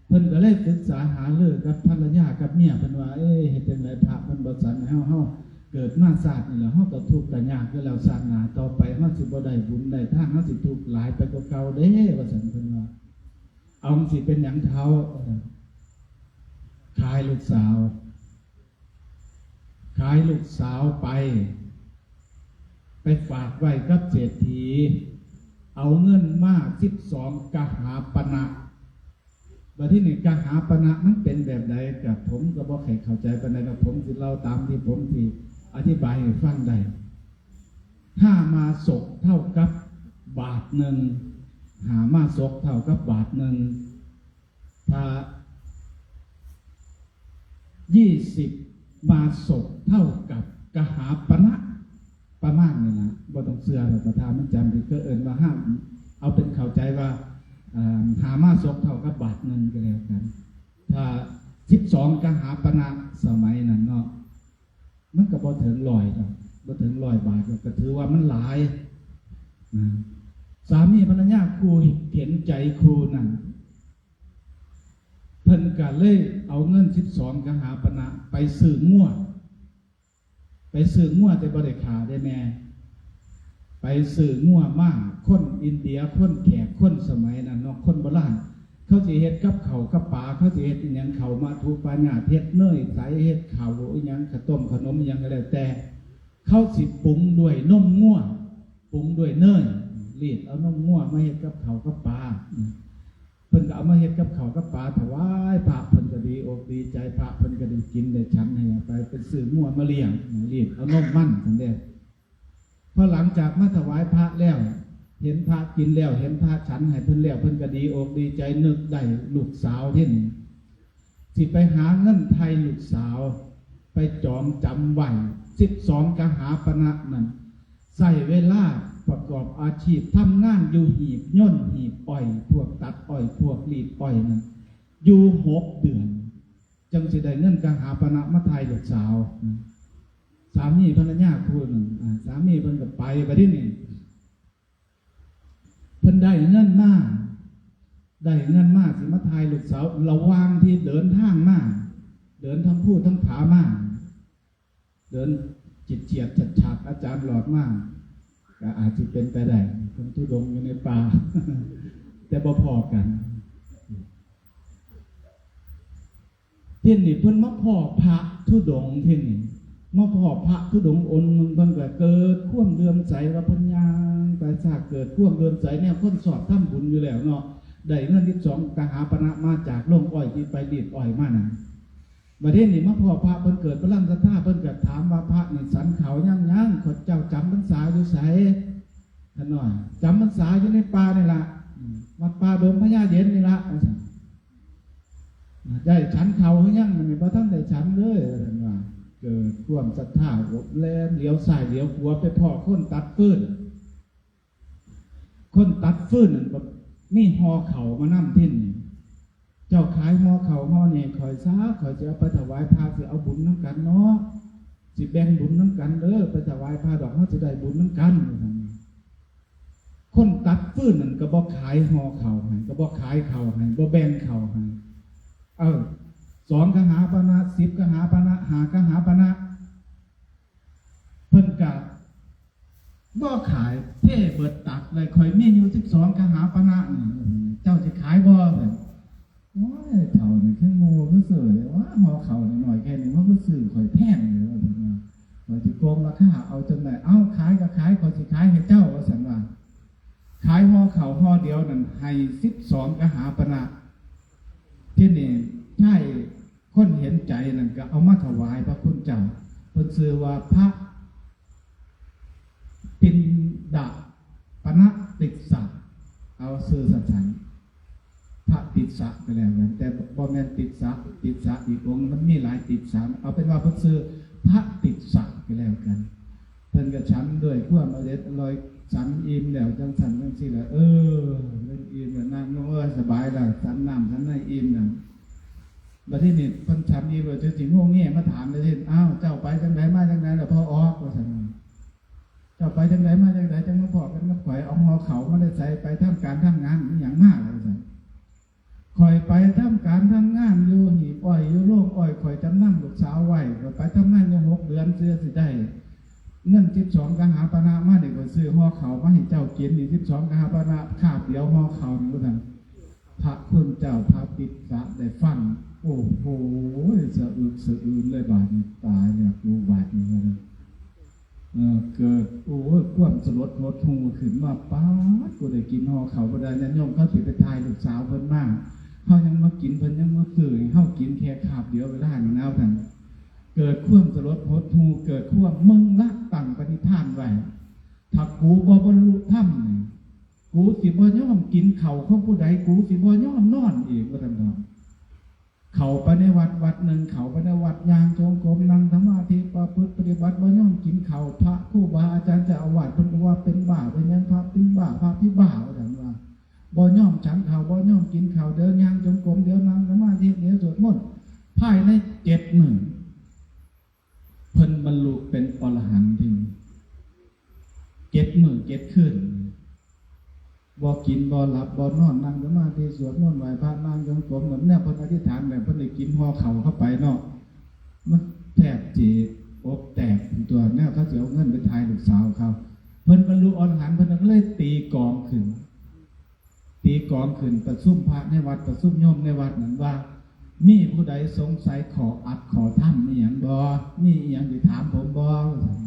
เพิ่นก็เลยปรึกษาหารือกับภรรยากับเมียเพิ่นว่า เอ๊ะ เฮ็ดจั่งใดพระเพิ่นบ่ฉันให้เฮา เฮาเกิดมาชาตินี้แล้ว เฮาก็ทุกข์ก็ยากอยู่แล้ว ชาติหน้าต่อไปเฮาสิบ่ได้บุญได้ทาน เฮาสิทุกข์หลายไปกว่าเก่าเด้ ว่าซั่นเพิ่นว่า เอาจั่งซี้เป็นหยังเฒ่า ขายลูกสาว ขายลูกสาวไป ไปฝากไว้กับเศรษฐี เอาเงินมาสิบสองกหาปณะ บัดทีนี้กหาปณะมันเป็นแบบใด กับผมก็บ่ค่อยเข้าใจปานใด กับผมสิเล่าตามที่ผมสิอธิบายให้ฟังได้ ห้ามาสกเท่ากับบาทหนึ่ง ห้ามาสกเท่ากับบาทหนึ่ง ถ้ายี่สิบมาสกเท่ากับกหาปณะ ประมาณนี้นะ บ่ต้องเชื่อหรอก ถ้ามันจำผิดก็เอิ้นว่าห้าม เอาเป็นเข้าใจว่า อ่า ห้ามาสกเท่ากับบาทหนึ่งก็แล้วกัน ถ้าสิบสองกหาปณะสมัยนั้นเนาะ มันก็บ่ถึงร้อยดอก บ่ถึงร้อยบาทดอก ก็ถือว่ามันหลายนะ สามีภรรยาคู่เห็นใจคู่นั่น เพิ่นก็เลยเอาเงินสิบสองกหาปณะไปซื้องัว ไปซื้องัวแต่บ่ได้ฆ่าเด้แม่ ไปซื้องัวมา คนอินเดีย คนแขก คนสมัยนั้นเนาะ คนโบราณ เขาสิเฮ็ดกับข้าวกับปลา เขาสิเฮ็ดอิหยัง ข้าวมัทุปายาต เฮ็ดเนยใส เฮ็ดข้าวอิหยัง ข้าวต้มขนมอิหยังก็แล้วแต่ เขาสิปรุงด้วยนมงัว ปรุงด้วยเนย รีดเอานมงัวมาเฮ็ดกับข้าวกับปลา เพิ่นก็เอามาเฮ็ดกับข้าวกับปลาถวายพระ เพิ่นก็ดีอกดีใจ พระเพิ่นก็ได้กินได้ฉันให้ไป เป็นซื้องัวมาเลี้ยง รีดเอานมมันซั่นเด้ พอหลังจากมาถวายพระแล้ว เห็นพระกินแล้ว เห็นพระฉันให้เพิ่นแล้ว เพิ่นก็ดีอกดีใจ นึกได้ลูกสาวทีนี้ สิไปหาเงินไถ่ลูกสาว ไปจองจำไว้ สิบสองกหาปณะนั้น ใช้เวลาประกอบอาชีพทำงานอยู่หีบยนต์ หีบอ้อย พวกตัดอ้อย พวกรีดอ้อยนั้น อยู่หกเดือน จั่งสิได้เงินกหาปณะมาไถ่ลูกสาว สามีภรรยาคู่หนึ่ง อ่า สามีเพิ่นก็ไป บัดนี้ เพิ่นได้เงินมา ได้เงินมาสิมาไถ่ลูกสาว ระหว่างที่เดินทางมา เดินทั้งภูทั้งผามา เดินเจียดๆ ฉัดๆ อาจารย์หลอดมา ก็อาจสิเป็นไปได้ เพิ่นธุดงค์อยู่ในป่า แต่บ่พ้อกัน ทีนี้เพิ่นมาพ้อพระธุดงค์ ทีนี้มาพ้อพระธุดงค์องค์หนึ่ง เพิ่นก็เกิดความเลื่อมใส ว่าเพิ่นย่างไปซาก เกิดความเลื่อมใสแนวคนชอบทำบุญอยู่แล้วเนาะ ได้เงินสิบสองกหาปณะมาจากโรงอ้อยที่ไปรีดอ้อยมานั่น บัดนี้นี่มาพ้อพระ เพิ่นเกิดพลังศรัทธา เพิ่นก็ถามว่า "พระนี่ฉันข้าวยัง ยัง ข้าเจ้าจำพรรษาอยู่ไส?" ท่านว่า "จำพรรษาอยู่ในป่านี่ล่ะ อืม วัดป่าดงพญาเย็นนี่ล่ะ" ว่าซั่น "ได้ฉันข้าวหรือยัง?" "มันบ่ทันได้ฉันเลย" ท่านว่า เกิดความศรัทธา อบแลนเหลียวซ้ายเหลียวขวา ไปพ้อคนตัดฟืน คนตัดฟืนนั่นก็มีห่อข้าวมานำ ทีนี้ "เจ้าขายห่อข้าวห่อนี่ให้ข้อยซะ ข้อยสิเอาไปถวายพระ สิเอาบุญนำกันเนาะ สิแบ่งบุญนำกันเด้อ ไปถวายพระดอก เฮาสิได้บุญนำกัน" ว่าซั่น คนตัดฟืนนั่นก็บ่ขายห่อข้าวให้ ก็บ่ขายข้าวให้ บ่แบ่งข้าวให้ เออ สองกหาปณะ สิบกหาปณะ ห้ากหาปณะ เพิ่นก็บ่ขาย เทเบิดตักเลย "ข้อยมีอยู่สิบสองกหาปณะนี่ เจ้าสิขายบ่?" เพิ่น "โอ้ย เฒ่านี่คือโง่คือซื่อเลยว่า ห่อข้าวน้อยๆแค่นี้ มันคือซื้อข้อยแพงเลย" ว่าซั่นว่า "ข้อยสิโกงราคาเอาจั่งใด๋ เอ้า ขายก็ขาย ข้อยสิขายให้เจ้า" ว่าซั่นว่า ขายห่อข้าวห่อเดียวนั่นให้สิบสองกหาปณะ ทีนี้ชายคนเห็นใจนั่นก็เอามาถวายพระคุณเจ้า เพิ่นชื่อว่าพระปิณฑปณติสสะ เอาชื่อสั้นๆ พระติสสะก็แล้วกัน แต่บ่แม่นติสสะ ติสสะอีกองค์ มันมีหลายติสสะ เอาเป็นว่าเพิ่นชื่อพระติสสะก็แล้วกัน เพิ่นก็ฉันด้วยความอร็ดอร่อย ฉันอิ่มแล้วจั่งซั่นจั่งซี่แหละ เออ เพิ่นอิ่มแล้วนั่งลง เออ สบายแล้ว ฉันน้ำฉันในอิ่มแล้ว บัดนี้นี่เพิ่นฉันอิ่มแล้ว จั่งสิงวงเงมาถามเลย "อ้าว เจ้าไปจั่งใด๋มาจั่งใด๋ล่ะพ่อออก" ว่าซั่น "เจ้าไปจั่งใด๋มาจั่งใด๋ จั่งมาพ้อกันกับข้อย เอาห่อข้าวมาแต่ไส ไปทำการทำงานอิหยังมา" ว่าซั่น "ข้อยไปทำการทำงานอยู่หีบอ้อย อยู่โรงอ้อย ข้อยจำนำลูกสาวไว้ ข้อยไปทำงานอยู่หกเดือน เทื่อสิได้เงินสิบสองกหาปณะมานี่ ข้อยซื้อห่อข้าวมาให้เจ้ากินนี่ สิบสองกหาปณะ คาบเดียวห่อข้าวนี่" ว่าซั่น พระคุณเจ้าพระติสสะได้ฟัง โอ้โห สะอึกสะอื้นเลย บาดนี้ "ตายแล้วกูบาดนี้" ว่าซั่น เออ เกิด โอ้ย ความสลดหดหู่ขึ้นมา ป๊าด กูได้กินห่อข้าวบ่ได้ ญาติโยมเขาสิไปถ่ายลูกสาวเพิ่นมา เฮายังมากิน เพิ่นยังมาซื้อให้เฮากินแค่คาบเดียวเวลานี่นะ ว่าซั่น เกิดความสลดหดหู่ เกิดความเมิงลัก ตั้งปณิธานไว้ "ถ้ากูบ่บรรลุธรรมนี่ กูสิบ่ยอมกินข้าวของผู้ใด กูสิบ่ยอมนอนอีก" ว่าซั่นเนาะ เข้าไปในวัดวัดหนึ่ง เข้าไปในวัดย่างจงกรม นั่งสมาธิ ประพฤติปฏิบัติ บ่ยอมกินข้าว พระครูบาอาจารย์เจ้าอาวาสเพิ่นก็ว่าเป็นบ้า เป็นหยังพระเป็นบ้า พระเป็นบ้า ว่าซั่นว่า บ่ยอมฉันข้าว บ่ยอมกินข้าว เดี๋ยวย่างจงกรม เดี๋ยวนั่งสมาธิ เดี๋ยวสวดมนต์ ภายในเจ็ดมื้อ เพิ่นบรรลุเป็นอรหันต์ที่เจ็ดมื้อเจ็ดคืน บ่กินบ่หลับบ่นอน นั่งสมาธิ สวดมนต์ ไหว้พระ นั่งจงกรม แบบแนวเพิ่นอธิษฐาน แบบเพิ่นได้กินห่อข้าวเข้าไปเนาะ มันแทบสิอกแตกตัว แนวเขาสิเอาเงินไปถ่ายลูกสาวเขา เพิ่นบรรลุอรหันต์ เพิ่นก็เลยตีกลองขึ้น ตีกลองขึ้น ประชุมพระในวัด ประชุมโยมในวัดนั่นว่า "มีผู้ใดสงสัยข้ออัดข้อธรรมอิหยังบ่ มีอิหยังสิถามผมบ่" ว่าซั่น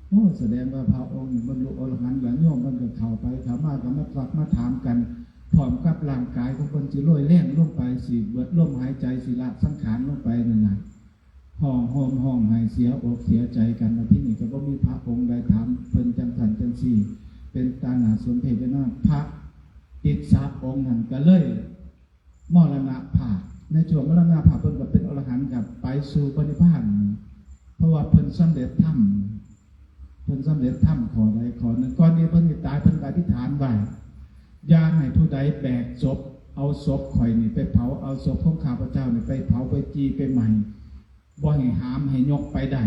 โอ้ แสดงว่าพระองค์นี่บรรลุอรหันต์แล้ว โยมมันก็เข้าไปเข้ามาก็มาซักมาถามกัน พร้อมกับร่างกายของเพิ่นสิโรยแรงลงไป สิเบิดลมหายใจ สิละสังขารลงไปนั่นน่ะ ฮ้องโฮมฮ้องไห้ เสียอกเสียใจกัน แล้วทีนี้ก็บ่มีพระองค์ใดถามเพิ่นจั่งซั่นจั่งซี่ เป็นตาหน้าสมเพชเนาะ พระติสสะองค์นั้นก็เลยมรณภาพ ในช่วงมรณภาพเพิ่นก็เป็นอรหันต์ ก็ไปสู่พระนิพพาน เพราะว่าเพิ่นสำเร็จธรรม เพิ่นสำเร็จธรรมข้อใดข้อหนึ่ง ก่อนที่เพิ่นสิตาย เพิ่นก็อธิษฐานไว้ "อย่าให้ผู้ใดแบกศพ เอาศพข้อยนี่ไปเผา เอาศพของข้าพเจ้านี่ไปเผา ไปจี่ ไปไหม้ บ่ให้หามให้ยกไปได้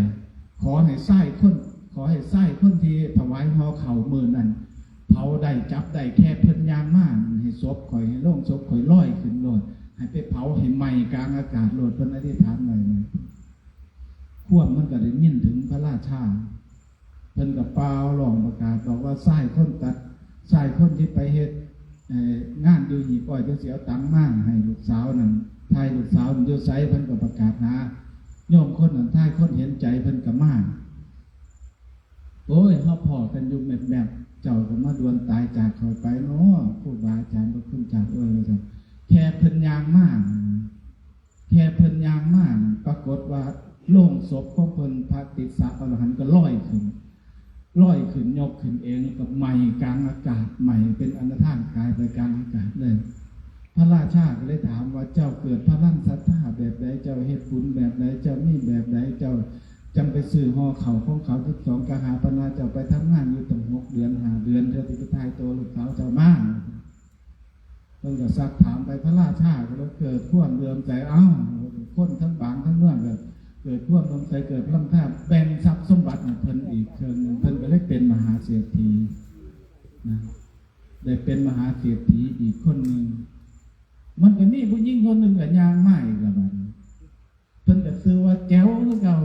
ขอให้ชายคน ขอให้ชายคนที่ถวายห่อข้าวมื้อนั้น เผาได้ จับได้ แค่เพิ่นย่างมา ให้ศพข้อย ให้โลงศพข้อยลอยขึ้นโลด ให้ไปเผาให้ไหม้กลางอากาศโลด" เพิ่นอธิษฐานไว้นะ ความมันก็ได้ยินถึงพระราชา เพิ่นก็เป่าร้องประกาศบอกว่า "ชายคนตัด ชายคนที่ไปเฮ็ด เอ่องานอยู่หีบอ้อย เพิ่นสิเอาตังค์มาให้ลูกสาวนั่น ทายลูกสาวมันอยู่ไส เพิ่นก็ประกาศหาโยมคนนั้น ทายคนเห็นใจ เพิ่นก็มา โอ้ย เฮาพ้อกันอยู่แมบๆ เจ้าก็มาด่วนตายจากข้อยไปเนาะ ครูบาอาจารย์พระคุณเจ้าเอ้ย ว่าซั่น แค่เพิ่นย่างมา แค่เพิ่นย่างมา ปรากฏว่าโลงศพของเพิ่น พระติสสะอรหันต์ก็ลอยขึ้น ลอยขึ้น ยกขึ้นเอง ก็ไหม้กลางอากาศ ไหม้เป็นอันธพาล กลายไปกลางอากาศเลย พระราชาก็เลยถามว่า เจ้าเกิดพลังศรัทธาแบบใด เจ้าเฮ็ดบุญแบบใด เจ้ามีแบบใด เจ้าจังไปซื้อห่อข้าวของเขา สิบสอง กหาปณะ เจ้าไปทำงานอยู่ตั้งหกเดือน ห้าเดือน เจ้าสิไปถ่ายตัวลูกสาวเจ้ามา เพิ่นก็ซักถามไป พระราชาก็เลยเกิดความเลื่อมใส เอ้า คนทั้งบางทั้งเมืองก็เกิดความเลื่อมใส เกิดพลังศรัทธา แบ่งทรัพย์สมบัติให้เพิ่นอีกเครื่องหนึ่ง เพิ่นก็เลยเป็นมหาเศรษฐีนะ ได้เป็นมหาเศรษฐีอีกคนหนึ่ง มันก็มีผู้หญิงคนหนึ่งก็ย่างมาอีกแล้วบัดนี้ เพิ่นก็ชื่อว่าแจ๋วคือเก่า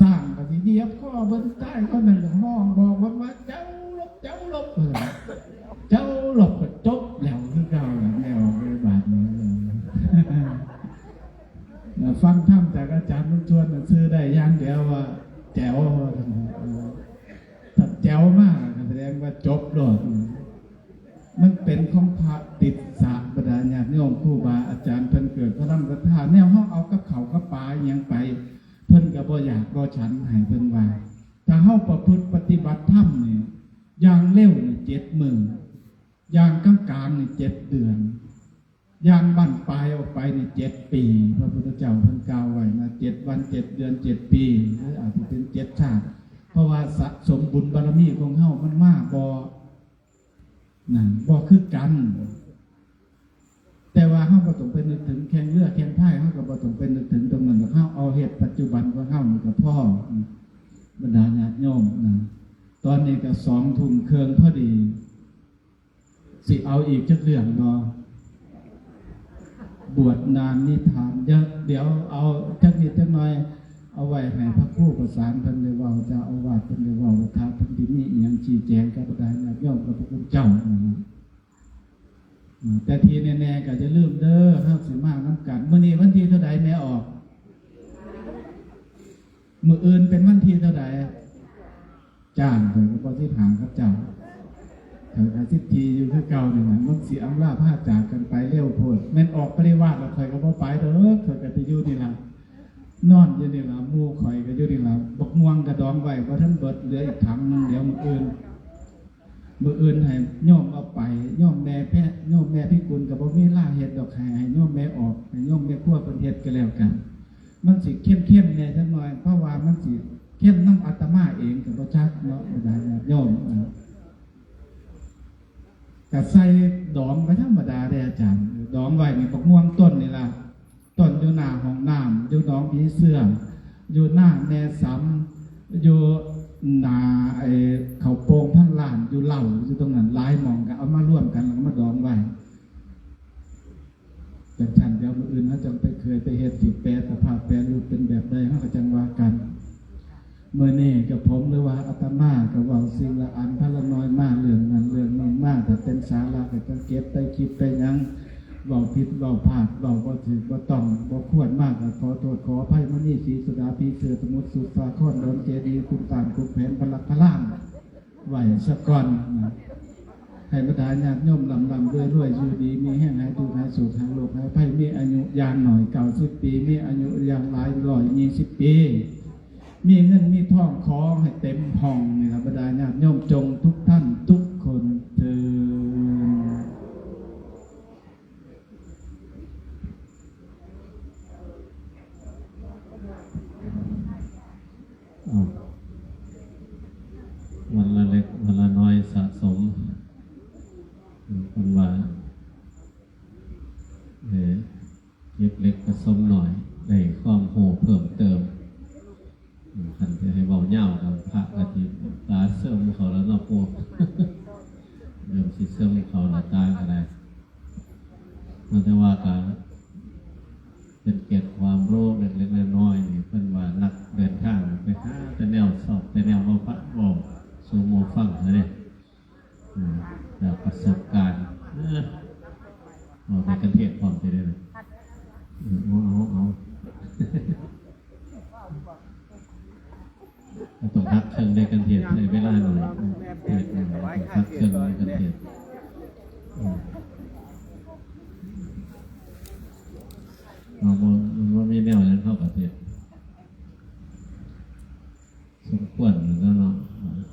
ช้างก็สิเหยียบคอเพิ่นตาย คนนั้นก็ฮ้องบอกเพิ่นว่า แจ๋วหลบ แจ๋วหลบ แจ๋วหลบก็จบแล้วคือเก่าล่ะ แม่ออกเลยบาดนี้ ฟังธรรมจากอาจารย์บุญชวนน่ะ ชื่อได้อย่างเดียวว่าแจ๋ว ถ้าแจ๋วมากก็แสดงว่าจบโลด มันเป็นของพระติสสะ บรรดาญาติโยม ครูบาอาจารย์เพิ่นเกิดพลังศรัทธา แนวเฮาเอากับข้าวกับปลาอิหยังไป เพิ่นก็บ่อยากบ่ฉัน ให้เพิ่นว่า ถ้าเฮาประพฤติปฏิบัติธรรมนี่ อย่างเร็วนี่เจ็ดมื้อ อย่างกลางๆนี่เจ็ดเดือน อย่างบั้นปลายออกไปนี่เจ็ดปี พระพุทธเจ้าเพิ่นกล่าวไว้นะ เจ็ดวัน เจ็ดเดือน เจ็ดปี หรืออาจจะเป็นเจ็ดชาติ เพราะว่าสะสมบุญบารมีของเฮามันมาบ่ นั่นบ่คือกัน แต่ว่าเฮาบ่ต้องไปนึกถึงแข่งเรือแข่งพาย เฮาก็บ่ต้องไปนึกถึงตรงนั้นดอก เฮาเอาเฮ็ดปัจจุบันของเฮานี่ก็พอ บรรดาญาติโยมนะ ตอนนี้ก็สองทุ่มครึ่งพอดี สิเอาอีกจักเรื่องบ่ บวชนานนิทานเยอะ เดี๋ยวเอาจักนิดจักหน่อย เอาไว้ให้พระครูประสานเพิ่นได้เว้า เจ้าอาวาสเพิ่นได้เว้า พระเพิ่นสิมีอิหยังชี้แจงกับบรรดาญาติโยมกับพระคุณเจ้านะ แต่ที่แน่ๆก็อย่าลืมเด้อ เฮาสิมานำกัน มื้อนี้วันที่เท่าใดแม่ออก มื้ออื่นเป็นวันที่เท่าใด จ้าง ข้อยก็บ่สิถามกับเจ้า ข้อยก็สิบสี่อยู่คือเก่านี่นะ มันสิอำลาพาจากกันไปเร็วโพด แม่นออกปริวาสแล้วข้อยก็บ่ไปเด้อ ข้อยก็สิอยู่นี่ล่ะ นอนอยู่นี่ล่ะ หมู่ข้อยก็อยู่นี่ล่ะ บักม่วงก็ดองไว้บ่ทันเบิด เหลืออีกถังหนึ่ง เดี๋ยวมื้ออื่น มื้ออื่นให้โยมเอาไป โยมแม่แพะ โยมแม่พิกุลก็บ่มีลาเฮ็ดดอก ให้ ให้โยมแม่ออก ให้โยมแม่ครัวเพิ่นเฮ็ดก็แล้วกัน มันสิเข้มๆแหน่จักหน่อย เพราะว่ามันสิเข้มนำอาตมาเองก็บ่จักเนาะ บรรดาญาติโยมนะ ก็ใส่ดองไว้ธรรมดาเด้อาจารย์ ดองไว้นี่บักม่วงต้นนี่ล่ะ ต้นอยู่หน้าห้องน้ำ อยู่หนองผีเสื้อ อยู่หน้าแม่สำ อยู่หน้าไอ้เขาโป่งพันล้าน อยู่เหล้า อยู่ตรงนั้น หลายหม่องก็เอามารวมกันแล้วก็มาดองไว้ จังซั่นเดี๋ยวมื้ออื่นเฮาจังไปเคยไปเฮ็ด สิแปรสภาพแปรรูปเป็นแบบใด เฮาก็จังว่ากัน มื้อนี้กับผมหรือว่าอาตมาก็เว้าสิ่งละอันพะละน้อยมา เรื่องนั้นเรื่องนี้มา ถ้าเป็นสาระก็จังเก็บไปคิดไปหยัง เว้าผิดเว้าพลาด เว้าบ่ถูกบ่ต้องบ่ควรมาก็ขอโทษขออภัย มณีศรีสุดา ผีเสื้อสมุทรสุดสาคร ดอนเจดีย์ คุณตาน คุณแผน พลักพลาน ไหว้ซะก่อนนะ ให้บรรดาญาติโยมร่ำร่ำรวยรวย อยู่ดีมีแฮง หายทุกข์หายโศกหายโรคหายภัย มีอายุอย่างน้อยเก้าสิบปี มีอายุอย่างหลายร้อยยี่สิบปี มีเงินมีทองขอให้เต็มห้องนี่ล่ะ บรรดาญาติโยมจงทุกท่านทุกคนเทอญ อ้าว วันละเล็กวันละน้อยสะสม เพิ่นว่า เอ่อ เก็บเล็กผสมน้อย ได้ความรู้เพิ่มเติม อืม คันสิให้เว้ายาว พระก็สิตาเสื่อมเข้าแล้วเนาะปู่ เริ่มสิเสื่อมเข้าแล้ว ตาก็ได้ แต่ว่าก็เป็นเกร็ดความรู้เล็กๆน้อยๆนี่ เพิ่นว่านักเดินทางไปหาแต่แนวชอบ แต่แนวมาฟัง เว้าสู่หมู่ฟังนะเด้ อืม จากประสบการณ์ ต้องหักเครื่องในกันเทศใช้เวลาหน่อยเทศหน่อยต้องหักเครื่องในกันเทศอืมเอาโม